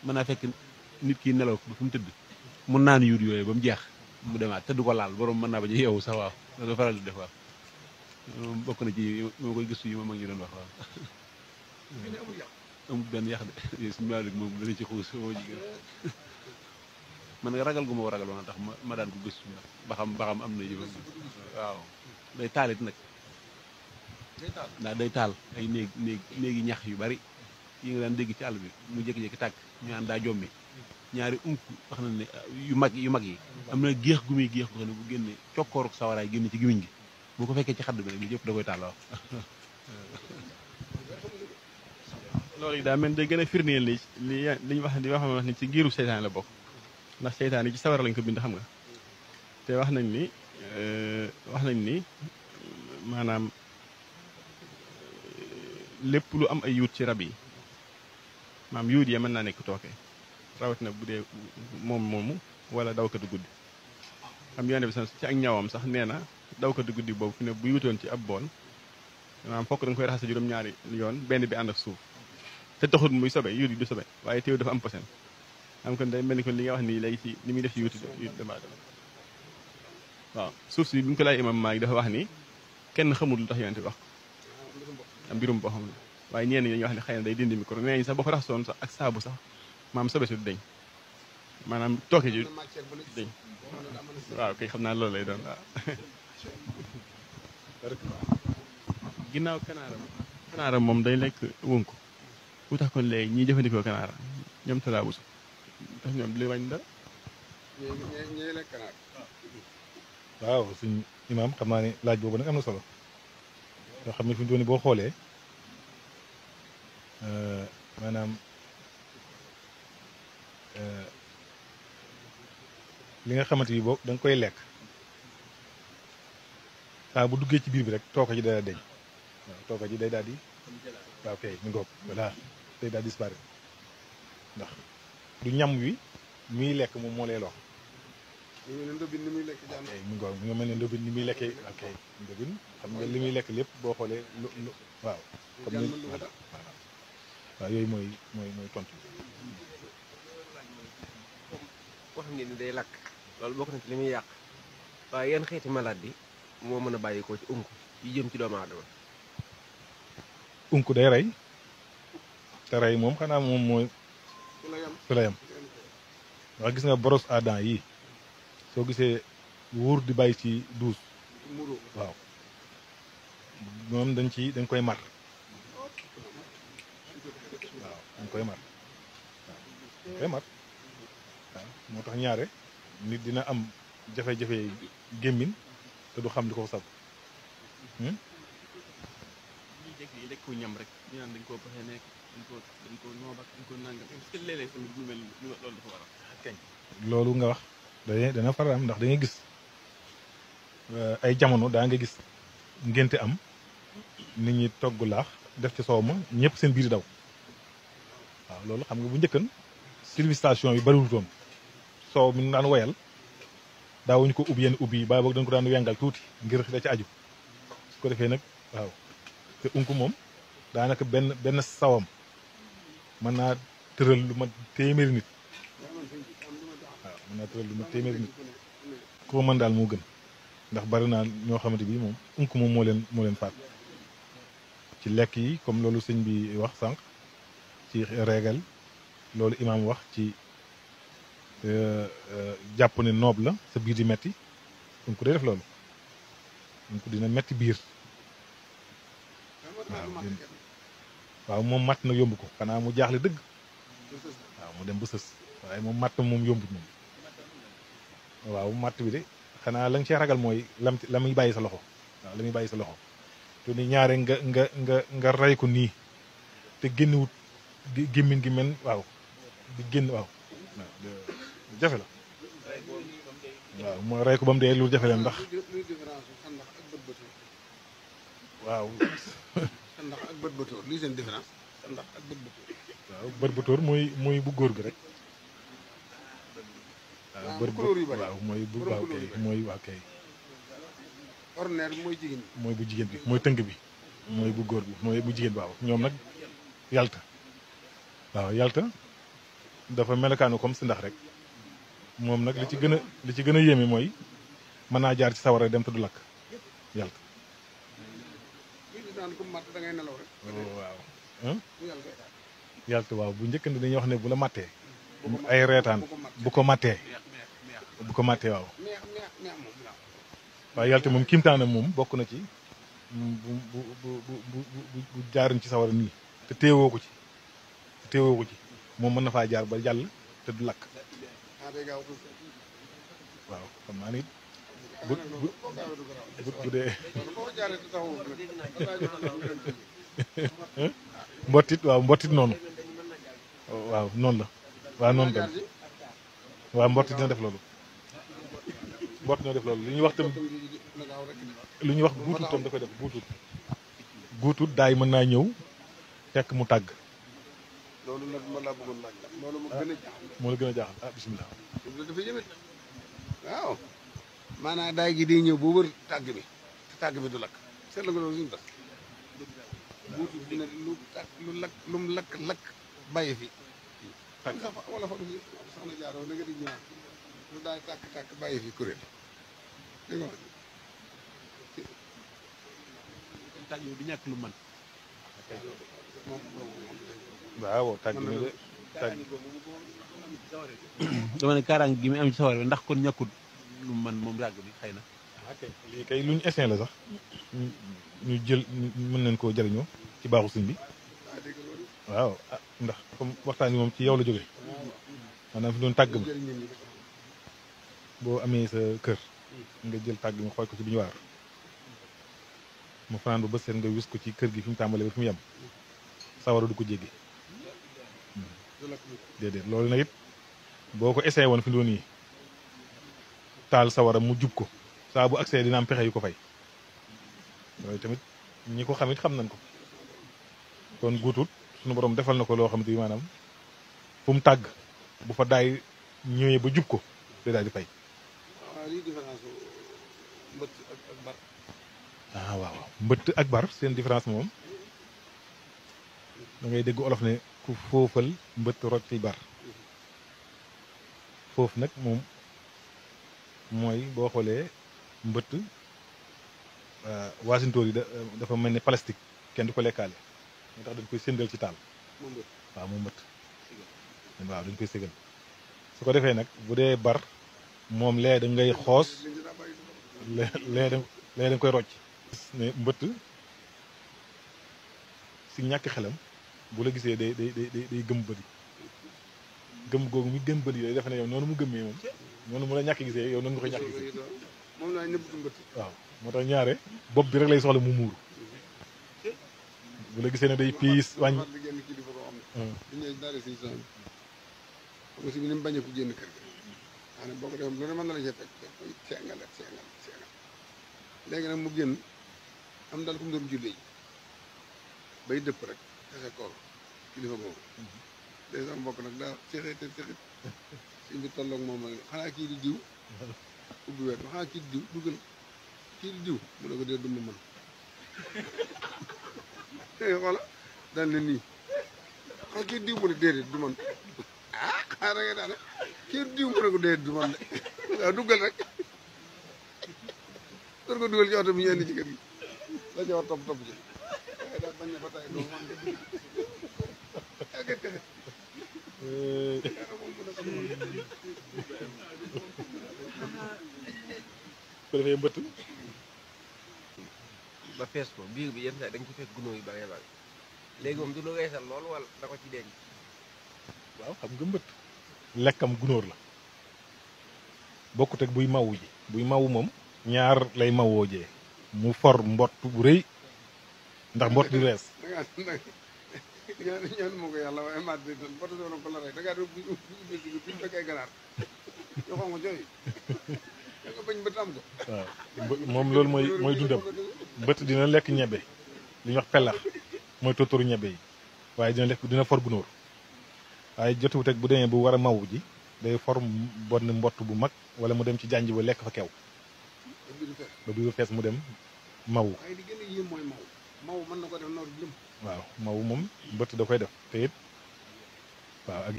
mën naa fekk nit ki nelaw ba fu mu tëdd mu naan yuut yooyu ba mu jeex mu demaat te du ko laal borom mën naa ba ñu yeewu sax waaw da ko faral di def waaw bokk na ci moo koy gëstu yi ma mag ñi doon wax waaw amul benn yàq de suñu Maalik moom dana ci xuus moo jigéen man nga ragal gu ma ko ragal woon tax ma daan ko gëstu ndax ba xam am na yi waaw day taalit nag ndax day taal ay néegi ñax yu bari yi nga daan dégg ci àll bi mu jékki-jékki tàkk ñu naan daa jommi ñaari wax na ne yu mag yi am na géex gu muy géex ko xam ne bu génne cokkooruk sawaraay génne ci gimiñ gi bu ko fekkee ci xadd bi nag li yëpp da koy taal waaw loolu yi daa mel day gën a firndeel li ñu wax ni ci giiru seytaan la bokk ndax seytaan yi ci sawara lañ ko bind xam nga te wax nañ ni maanaam lépp lu am ay yuut ci rab yi maam yuut ya mën naa nekk tooke rawatina bu dee moomu wala dawkatu guddi xam yoone bi sax ci ak ñawam sax nee na dawkatu guddi boobu fi ne bu yuutoon ci ab bool maanaam fokk da nga koy raxas juróom-ñaari yoon benn bi ànd ak suuf te taxut muy sobe yuut yi du sobe waaye teew dafa am posen am kon day mel ni kon li nga wax nii léegi ci li muy def ci yuut dama waaw suuf si bi ñu ko laaj imam Maalik dafa wax ni kenn xamul lu tax yonent bi wax am mbirum boo xam ne waaye ñenn ñi dañuy wax ne xëy na day dindi micro nee nañ sax boo ko raxasoon sax ak saabu sax maam sobe si du deñ maanaam tooke ji deñ waaw kay xam naa loolu lay doon waaw ginnaaw kanaara moom day lekk wënku bu tax kon léegi ñiy jëfandikoo kanaara ñoom talaabu su tax ñoom li wañ dara ñooy lekk kanaara waaw suñ imaam xam naa ne laaj boobu nag am na solo yoo xam ne fi mu toll nii boo xoolee maanaam li nga xamante ni boo da nga koy lekk saa bu duggee ci biir bi rek tooke ji day deñ waaw tooke ji day daal di waaw kay mi ngoog voilà day daal di disparaître ndax du ñam wi muy lekk moom moo lay lox ñu ngi leen ndóbin ni muy lekk jàmm. mi ngoog mi nga mel ne ndóbin ni muy lekkee ok ndóbin xam nga li muy lekk lépp boo xoolee lu waaw comme ni voilà waaw yooyu mooy tontu wax ngeen ni day lakk loolu bokk na ci li muy yàq waaye yan xeeti maladie moo mën a bàyyi ko ci unk yi jëm ci doomu aadama unk day rey te rey moom xanaa moom mooy fi la yam wax gis nga brosse à dents yi soo gisee wóor di bàyyi ci douze waaw moom dañ koy mar waaw dañ koy mar waaw moo tax ñaare nit dina am jafe-jafe gémmin te du xam li ko sab ñi jekk lekku ñam rek ñu naan dañ koo baxee nekk dañ ko noobak dañ ko nàngam est-ce que léeg-léeg tamit lu mel loolu dafa war a kañ loolu nga wax dana faral am ndax da ngay gis ay jamono daa nga gis ngénte am nit ñi togg laax def ci soow ma ñëpp seen biir daw waaw loolu xam nga bu njëkkan civilisation yi bariwutoon soow mi daan woyal daawuñu ko ubbi yenn ubbi yi bàyyi boog dañ ko daan wengal tuuti ngir da ci aju su ko defee nag waaw te unku moom daanaka benn sawam mën naa tëral lu ma téeméeri nit waaw mën naa tëral lu ma téeméeri nit ku ko mën daal moo gën ndax bari naa ñoo xamante bi moom unku moom moo leen faat ci lekk yi comme loolu sëñ bi wax sànq ci régal loolu imaam wax ci jàpp ne noob la sa biir di metti unku day def loolu unku dina metti biir waaw moom matt na yomb ko xanaa mu jaaxle dëgg waaw mu dem ba sës waaye moom matt moom yombut moom waaw matt bi de xanaa la nga cee ragal mooy la muy bàyyi sa loxo waaw la muy bàyyi sa loxo te ni ñaare nga rey ko nii te génnewut gémmiñ gi mel waaw di génn waaw jafe la waaw mooy rey ko ba mu dee lu jafe la ndax waaw ndax ak bët bëtóor lii seen différence ndax ak bët bëtóor waaw bët bëtóor mooy bu góor bi rek waaw bët waaw mooy bu waaw kay mooy waaw kay ordinaire bi mooy jigéen bi mooy bu jigéen bi mooy tënk bi mooy bu góor bi mooy bu jigéen bi waaw ñoom nag yalta waaw yalta dafa melokaanu comme si ndax rek moom nag li ci gën a yéeme mooy mën naa jaar ci sawara dem te du lakk yàlla. lii di naan comme matt da ngay nelaw rek. waaw. yàlla yàlla waaw bu njëkk dañuy wax ne bu la mattee. ay reetaan bu ko mattee. waaw. neex moom la. waaye yàlla moom kiimtaanam moom bokk na ci bu jaaruñ ci sawara nii te teewoo ko ci moom mën na faa jaar ba jàll te du lakk. waaw xam naa ni bu dee mbottit noonu waaw noonu la waaw noonu tam waaw mbottit dina def loolu li ñuy wax tam li ñuy wax guutut tam da koy def guutut daay mën naa ñëw fekk mu tàgg. loolu nag ma laa bëggoon laaj loolu moo gën a jaaxal. moo la gën a jaaxal ah bisimilah. loolu dafa yëmet waaw maanaam daay gi day ñëw ba wër tàgg bi te tàgg bi du lakk seetlu nga loolu suñu tax buutu dina lu mu lakk bàyyi fi wala fa soxna jaaroo da nga di ñëwaat lu daay tàkk bàyyi fi kuréel dégg nga tàgg yow du ñàkk lu man waaw tàgg mi de tàgg dama ne kaaraange gi mi am ci sawar bi ndax kon ñàkkut lu man moom yàgg bi xëy na lii kay lu ñu essayé la sax ñu jël mën nañ koo jëriñoo ci baaxu sëñ bi waaw ah ndax comme waxtaan bi moom ci yow la jógee maanaam fi doon tàgg ma boo amee sa kër nga jël tàgg mi xooj ko ci bi ñu waar mu fanaan ba bës seen nga wis ko ci kër gi fi mu tàmbalee ba fi mu yem sawara du ko jéggi déedéet loolu nag it boo ko essayé woon fi doon yi taal sawara mu jub ko saa bu accès dina am pexe yu ko fay loolu tamit ñi ko xam it xam nañ ko kon guutut suñu borom defal na ko loo xamante ni maanaam fu mu tàgg bu fa daay ñëwee ba jub ko day daal di fay. waaw lii différence mbëtt ak bar. ah waaw mbëtt ak bar seen différence moom da ngay dégg olof ne ku foofal mbëtt rocc ci bar foofu nag moom mooy boo xoolee mbëtt waasintóor yi dafa mel ni plastique kenn du ko lekkaale moo tax dañ koy séndal ci taal. waaw moom mbëtt waaw dañ koy ségal su ko defee nag bu dee bar moom lee da ngay xoos lee da nga koy rocc ne mbëtt si ñàkk xelam bu la gisee day gëm bëri gëm googu mi gëm bëri yooyu defe ne yow noonu mu gëmmee moom noonu mu la ñàkk gisee yow noonu nga koy ñàkk gisee moom laa nëbbatu mbëtt waaw moo tax ñaare bopp bi rek lay soxla mu muuru bu la gisee ne day piis wàññi génn kilifa koo xam ne duñu daal si son xam nga si bi ni mu bañee ku génn kër gi xanaa boo ko defee lu ne mën na la cee fekk koy seengal léegi nag mu génn am daal ku mu doon jullee bay dëpp rek tase koor kilifa boobu day sama mbokk nag daa sexite si bi tolloog moom la xanaa kii di diw ubbi weer xanaa kii di diw dugal kii di diw mu ne ko dee duma mën xoola daal ne nii xanaa kii diw mu ne déedéet du man ah xanaa da ngay daane kii diw mu ne ko déedéet du man de waaw duggal rek door ko dugal ci oto bi ñu indi ci kër gi la ca war topp ci waaye daal bañ na ba tey doo man ko defee mbëtt ba fees ko biir bi yenn saa da nga ci fekk gunóor yu bëree bëri léegi moom du lu weesal loolu wala da ko ci denc. waaw xam nga mbëtt lekkam gunóor la bokkut ak buy mawu ji buy mawu moom ñaar lay mawoo jee mu for mbott bu rëy ndax mbott di rees ñaan moo ko yàlla waaye mat de doon bota soona ko la rey da ngaa doon bu ñu fekkee ganaar yoo xam nga jooy da nga bañ mbëtt am ko waaw moom loolu mooy dundam mbëtt dina lekk ñebe li ñuy wax pellax mooy tóotóoru ñebe yi waaye dina for gunóor waaye jotuwut ak bu demee bu war a mawu ji day for bonn mbott bu mag wala mu dem ci jànj ba lekk fa kew ba biiru fees mu dem mawu waaye di gën a yéem mooy maw mën na ko def noor bi lëm waaw mawu moom mbëtt da koy def te it waaw ak